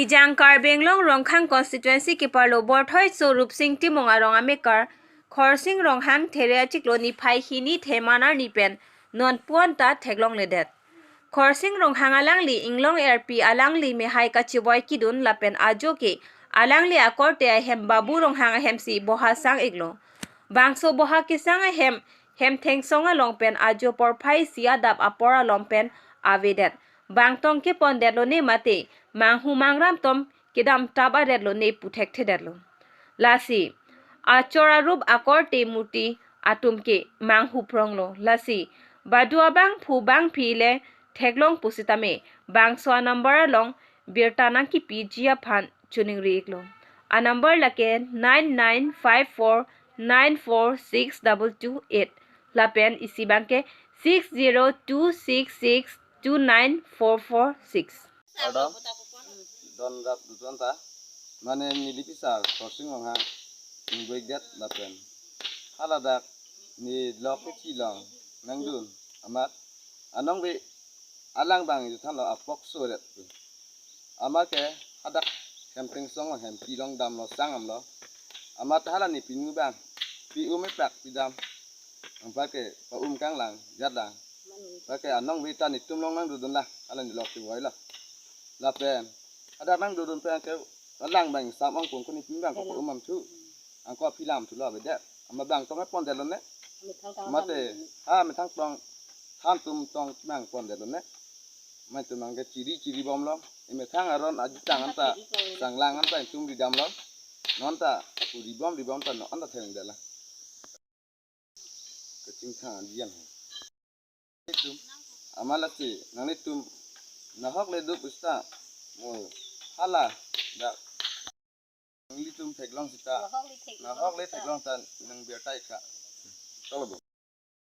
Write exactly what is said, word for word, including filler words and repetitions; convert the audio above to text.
Ejang Karbi Anglong Rongkhang constituency keparlo Borthoiso Rupsing Timung arong amekar Khorsing Ronghang there achiklo niphai hini Theman arni pen non puan ta theklongledet. Khorsing Ronghang alangli inglong erpi, alangli mehai kachiboi kidun lapen ajo ke alangli akorte ahem Babu Ronghang ahemsi boha sang-iklo. Bangso boha kesang ahem hem thengsong along pen ajo porphai isi adap apor along pen avedet. Bangtong kepondetlo ne mate manghu mangram tom kedam tap adetlo ne pu thekthedetlo. Lasi achor arup akorte murti atum ke manghu pronglo. Lasi badu abangphu bangphi le theklong pusitame bangso anumber along birta nangkipiji aphan choningri-iklo. Anumber lake nine nine five four nine four six double two eight lapen isi abangke six zero two six six two nine four four six. Kardom, don rap duton ta, mane neli pisar Khorsing Ronghang ingboidet lapen haladak nelok kechi along nangdun amat anong be alang abang juthanlo apok soret tu. Amat ke hadak hem thengsong hem pilong damlo sang damlo. Amat hala ne pinu abang pi-um epak pidam. Anpar ke pa-um kanglang jatlang. Anpar ke anong be ta netum along nangdodun la, hala nelok keboi lo. Lapen hadak nangdodun pen ke alang abang sam ong kung kuni pinu abang ko pa-um amthu. Angko api lamthulo avedet. Amat bangtong epondetlo ne. Methang tang mate tam. Ha methang tong than tum tong abang pondetlo ne. Mate abang ke chiri chiri bomlo. Emethang aron ajutang anta sanglang anta itum ridamlo. Non ta pu ribom ribom ta non ta thengdetlo. Kachingthang adian. Itum amat lasi nanglitum nahok le duk usta mo hala dak nanglitum theklong sita. Nahok le theklong ta nang birta-ik tha. Chalo bo.